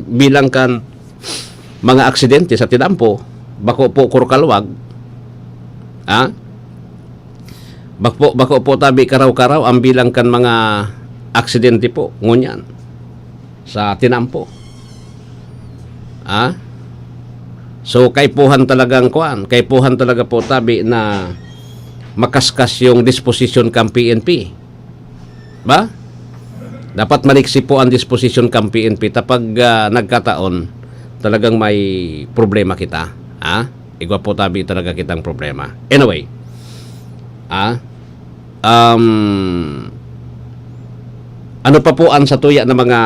bilang kan mga aksidente sa tinampo, bako po kurkalwag, ah? Bako, bako po tabi karaw-karaw ang bilang kan mga aksidente po ngunyan sa tinampo. Ah? So, kaipuhan talagang kuan, kaipuhan talaga po tabi na makaskas yung disposition kan P N P. Ba? Dapat maliksi po ang disposition kan P N P ta pag, ah, nagkataon talagang may problema kita. Ha? Igwa po tabi talaga kitang problema. Anyway, ah, um, ano pa po ang satuya na mga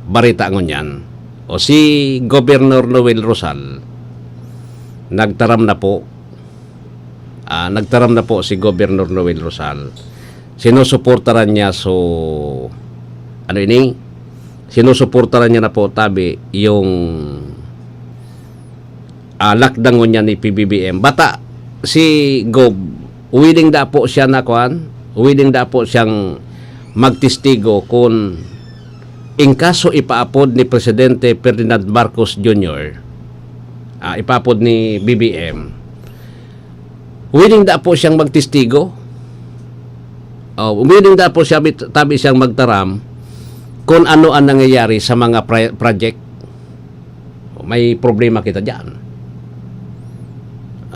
barita ngunyan? O si Governor Noel Rosal, nagtaram na po, ah, nagtaram na po si Governor Noel Rosal. Sinusuportaran niya so, ano ini? Sinusuportaran niya na po tabi yung, ah, lakdang ngunyan ni P B B M. Bata si Gob, willing da po siya na kuan, willing da po siyang magtestigo kun in kaso ipaapod ni Presidente Ferdinand Marcos Junior, ah, ipaapod ni B B M, willing da po siyang magtestigo. Oh, willing da po siya, bit-, tabi siyang magtaram kung ano ang nangyayari sa mga pri-, project. May problema kita diyan.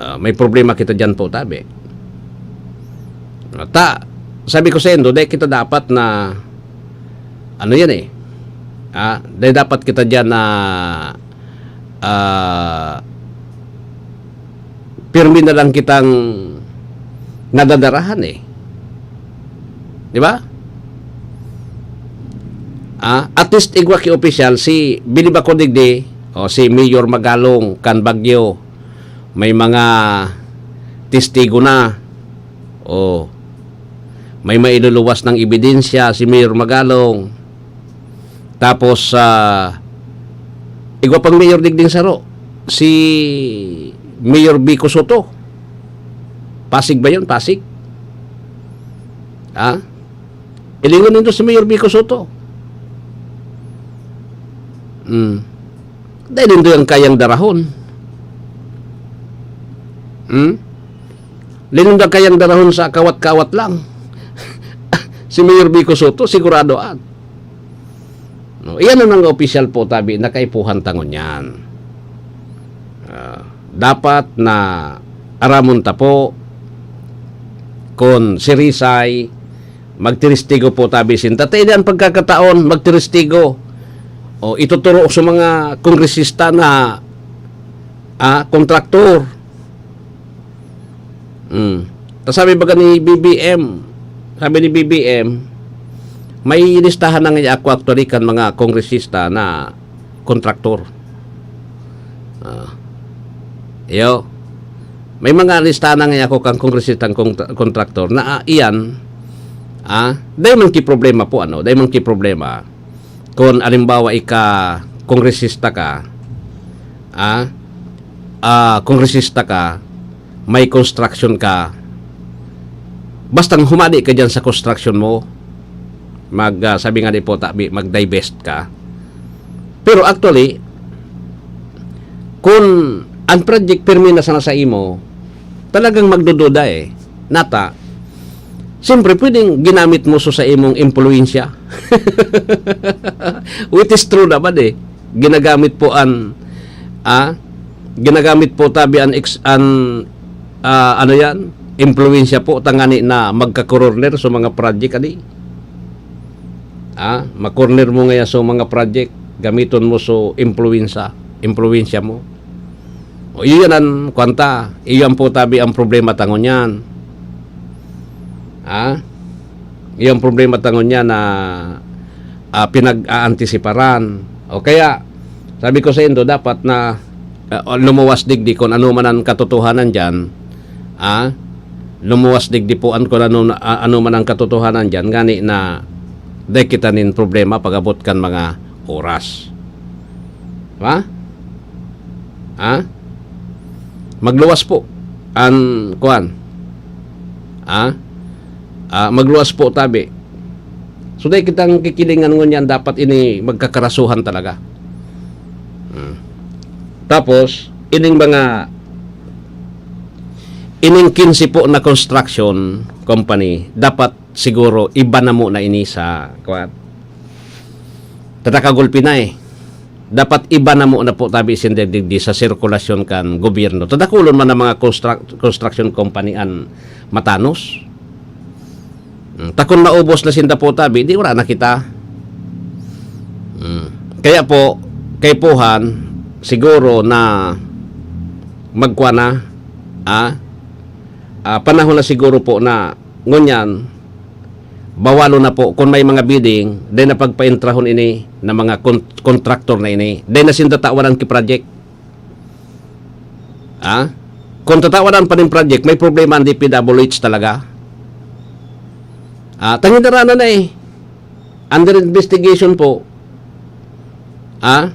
Ah, may problema kita diyan po, tabi. Ta, sabi ko sa indo, dai kita dapat na, ano yan eh, ah, dai dapat kita diyan na, ah, pirmi na lang kitang nadadarahan eh. Di ba? Ah, at least igwa ki opisyal, si bilib ako digdi, o si Mayor Magalong kan Baguio, may mga testigo na. O, may mailuluwas ng ebidensya si Mayor Magalong. Tapos, ah, igwa pang mayor digding saro, si Mayor Vico Sotto. Pasig ba yun? Pasig? Ha? Ilingon nindo si Mayor Vico Sotto. Hmm. Dai nindo yan kayang darahon. Hmm? Dai nindo kayang darahon sa kawat-kawat lang. Si Mayor Vico Sotto, sigurado an. No, iyan an mga opisyal po, tabi, na kaipuhan ta ngunyan. Ah, dapat na aramon ta po kun sirisay, magtiristigo po tabi sinda. Ta iyan pagkakataon, magtiristigo. O, ituturo sa mga kongresista na, ah, kontraktor. Hmm. Ta sabi baga ni B B M, sabi ni B B M, may listahan na nga ako actually kan mga kongresista na kontraktor. Ah. Iyo. May mga listahan na nga ako kan kongresistang kong kontraktor na, ah, iyan, ah, dai man ki problema po, ano, dai man ki problema. Kun alimbawa, ika kongresista ka, ah, ah, kongresista ka, may construction ka, bastang humadi ka diyan sa construction mo, mag, ah, sabi nga ni po, tabi, mag-divest ka. Pero actually, kun ang project pirmi na sana sa imo, talagang magdududa eh. Nata, siyempre, pwedeng ginamit mo so sa imong impluwensya. Which is true naman eh. Ginagamit po an, ah, ginagamit po tabi an ex-, an, ah, ano yan? Impluwensya po, tangani na magka-corner sa mga project, ani? Ah, ma-corner mo ngaya sa mga project, gamiton mo so impluwensya, impluwensya mo. O, iyo yan an, kwanta, iyo an po tabi ang problema ta ngunyan. Ah? Iyo ang problema ta ngunyan na, ah, pinag-aantisiparan. O kaya, sabi ko sa indo, dapat na, ah, lumuwas digdi kun ano man ang katotohanan diyan, ah, lumuwas digdi po an kun ano, ah, ano man ang katotohanan diyan, ngani na dai kita nin problema pag-abot kan mga oras. Ha? Ha? Magluwas po an kuan. Ha? Ah, magluwas po tabi. So, dai kitang kikilingan ngunyan, dapat ini magkakarasuhan talaga. Hmm. Tapos, ining mga, ining kinse po na construction company, dapat siguro iba na muna ini sa, kuwan. Tatakagulpi na eh. Dapat iba na muna po tabi sinda digdi sa sirkulasyon kan gobyerno. Tadakulon man ang mga construct-, construction company an matanos. Hmm, ta kun naubos na sinda po tabi, di wala na kita. Hmm. Kaya po, kaipuhan, siguro na magkwa na, ah, ah, panahon na siguro po na ngunyan, bawalo na po kun may mga bidding, dai na pagpaentrahon ini na mga kon-, kontraktor na ini. Dai na sinda tawadan ki project. Ah? Kung tatawadan pa nin project, may problema ang D P W H talaga. Ah, tangin na rana na eh. Under investigation po. Ah?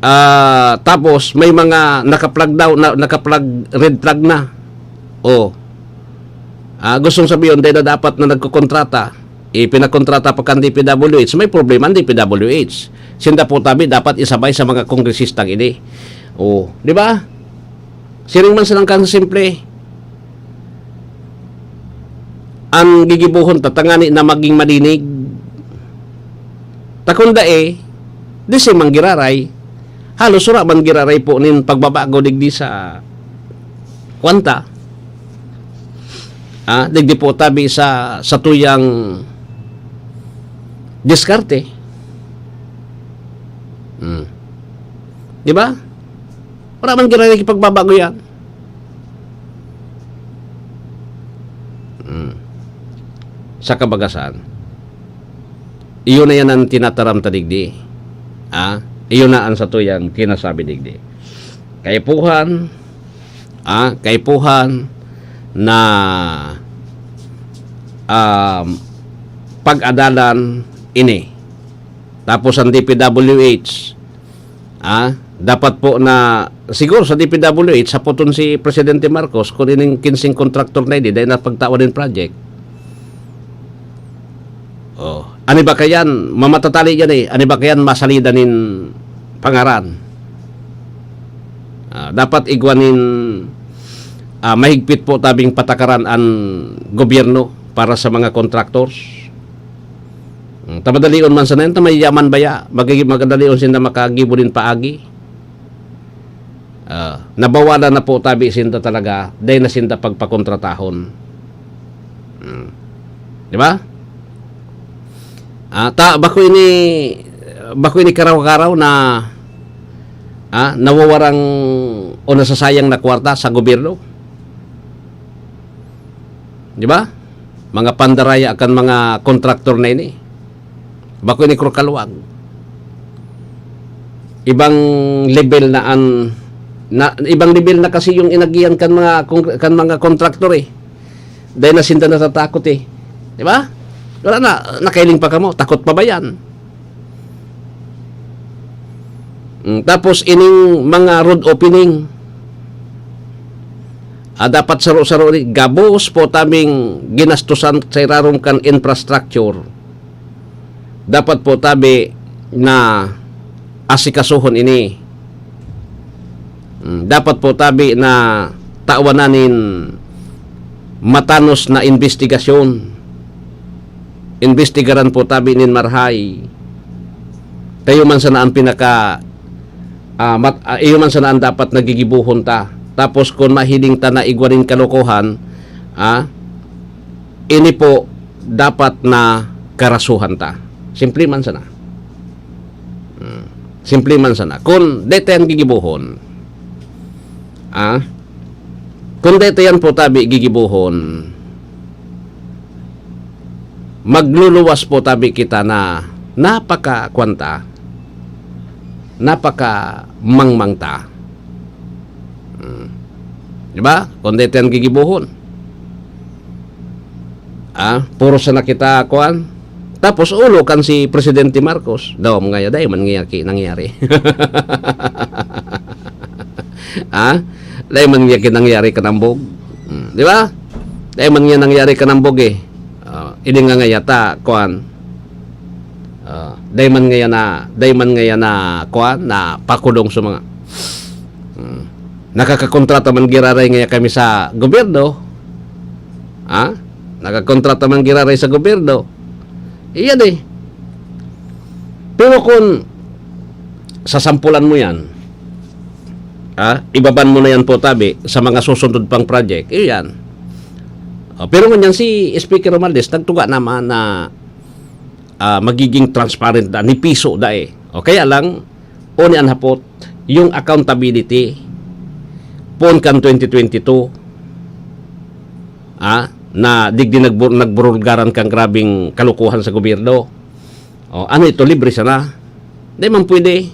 Ah, tapos may mga naka-flag daw, na, naka-flag, red flag na. Oh. Ah, gustong sabihin, dai na dapat na nagkokontrata. Ipinakontrata pa kan D P W H, may problema ang D P W H. Sinda po tabi dapat isabay sa mga kongresistang ini. Oh, di ba? Siring man silang kan simple. Ang gigibohon ta tangani na maging madinig. Ta kun dai, di si manggiraray. Halos wala man giraray po nin pagbabago digdi sa kwanta. Ah, digdi po tabi sa, sa tuyang diskarte. Hmm. Di ba? Wala man giraray pagbabago yan. Hmm. Sa kabagasan, iyo na yan ang tinataram ta digdi. Ah, iyo na ang satuyang kinasabi digdi. Kaipuhan, ah, kaipuhan na, um, pag-adalan ini. Tapos ang D P W H, ah, dapat po na, siguro sa D P W H, sapoton si Presidente Marcos kung ining kinseng kontraktor na ini, dai na pagtawan nin project. Oh, ani ba kayan, mamatatali yan eh. Ani ba kayan masalida nin pangaran. Ah, dapat igwa nin, ah, mahigpit po tabing patakaran an gobyerno para sa mga contractors. Hmm, ta madalion man sana yan, ta mayaman baya, magigi-, magadalion sinda makagibo nin paagi. Ah, nabawalan na po tabi sinda talaga, dai na sinda pagpakontratahon. Hmm. Di ba? Ah, ta, bako ini, bako ini karaw-karaw na, ah, nawawarang o nasasayang na kwarta sa gobyerno. Di ba? Mga pandaraya kan mga kontraktor na ini. Bako ini kuro kalwag. Ibang level na an, na, ibang level na kasi yung inagihan kan mga kong-, kan mga kontraktor eh. Dahil na sinda natatakot eh. Di ba? Wala na, nakailing pa kamo, takot pa ba yan? Mm, tapos ining mga road opening, ah, dapat saro-saro ni gabos po taming ginastusan sa irarom kan infrastructure. Dapat po tabi na asikasuhon ini. Mm, dapat po tabi na tawanan nin matanos na imbestigasyon. Imbestigaran po tabi nin marhay. Tayo man sana ang pinaka, ah, mat-, ah, iyo man sana ang dapat nagigibuhon ta. Tapos kung mahiling ta na igwa nin kalokohan, ah, ini po dapat na karasuhan ta. Simple man sana. Hmm. Simple man sana. Kung dai ta yan gigibuhon, ah, kung dai ta yan po tabi gigibuhon, magluluwas po tabi kita na napaka, kwan ta, napaka mangmang ta. Hmm. Di ba? Kung dai ta yan gigibuhon. Ah, puro sana kita, kuan. Tapos ulo kan si Presidente Marcos. Daw, mga ya, dai man nga ki-, nangyari. Ah? Dai man nga ki-, nangyari kanambog. Hmm, di ba? Dai man nga nangyari kanambog eh. Ah, ini nga ngaya ta, kuan. Ah, dai man ngaya na, dai man ngaya na, kuan, na pakulong sa mga, hmm. Nakakakontrata man giraray ngaya kami sa gobyerno. Ha? Nakakontrata man giraray sa gobyerno. Iyan eh. Pero kung sasampulan mo yan, ha? Ibaban mo na yan po tabi sa mga susunod pang project. Iyan. O, pero ngunyan si Speaker Romualdez, nagtuga naman na, ah, magiging transparent na, ni piso da eh. O kaya lang, o ni an hapot, yung accountability, poon kan twenty twenty-two, ah, na digdi nagbur-, nagburulgaran kang grabing kalukuhan sa gobyerno. O, ano ito, libre sana? Di man pwede.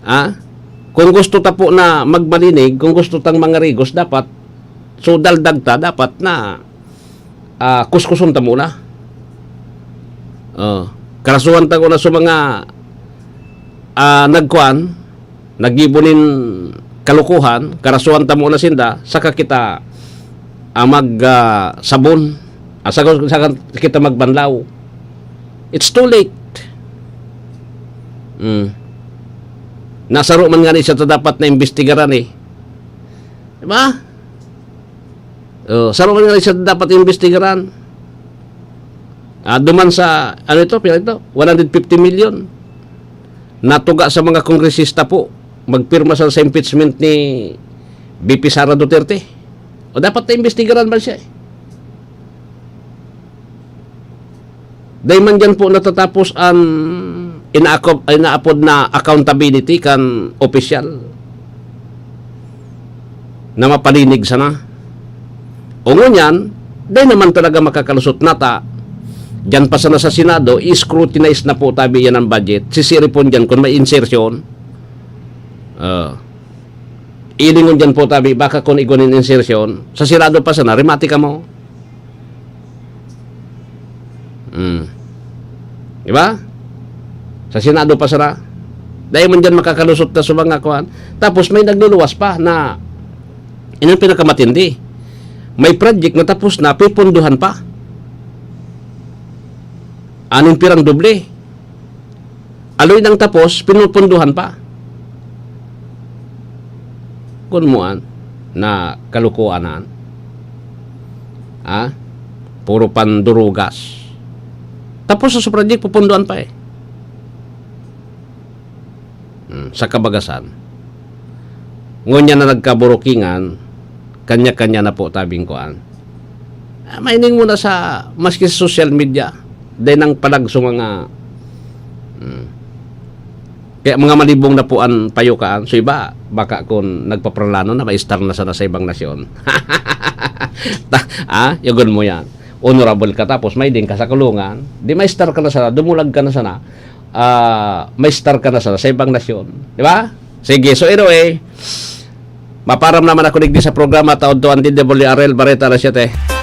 Ah? Kung gusto ta po na magmalinig, kung gusto tang mga rigos, dapat, so daldag ta, dapat na, ah, kuskuson ta muna. Oh, karasuhan ta ko na sa mga, ah, nagkuan, naggibo nin kalukuhan, karasuhan ta muna sinda, saka kita, ah, mag, ah, sabon, ah, saka, saka kita magbanlaw. It's too late. Mm. Nasaro man nga ni siya ta dapat na imbestigaran eh. Di ba? Oh, saro man nga ni siya ta dapat imbestigaran. Ah, duman sa, ano ito, pila ito? One hundred fifty million. Natuga sa mga kongresista po, magpirma sa, sa impeachment ni V P Sara Duterte. O dapat na imbestigaran man siya eh. Dai man diyan po natatapos an inaako-, inaapod na accountability kan opisyal na mapalinig sana. O ngunyan, dai naman talaga makakalusot nata. Diyan pa sana sa Senado, i-scrutinize na po tabi yan ang budget. Sisiripon diyan kung may insertion. Ah. Ilingon diyan po tabi, baka kung igwa nin insertion, sa Senado pa sana, remati kamo. Hmm. Di ba? Sa Senado pa sana. Dahil man dyan makakalusot na sa mga kuhan. Tapos may nagluluwas pa na, yun ang pinakamatindi. May project na tapos na, pipunduhan pa. Aning pirang doble. Aloy nang tapos, pinupunduhan pa. Kun muan na kalukuanan. Ha? Puro pandurugas. Tapos sa project, pupunduan pa eh. Hmm, sa kabagasan. Ngunyan na nagkaburukingan, kanya-kanya na po tabing kuan. Ah, maining muna sa, maski sa social media, dahil nang palag sa mga, hmm, kaya mga malibong na po ang payukaan. So iba, baka kung nagpapralano na, maistar na sana sa ibang nasyon. Ta- ah, yagon mo yan. Honorable ka tapos may din ka sa kulungan, di maistar ka na sana, dumulag ka na sana, ah, maistar ka na sana sa ibang nasyon. Di ba? Sige, so anyway, maparam naman ako digdi sa programa Taon to ang D W R L Bareta alas siyete.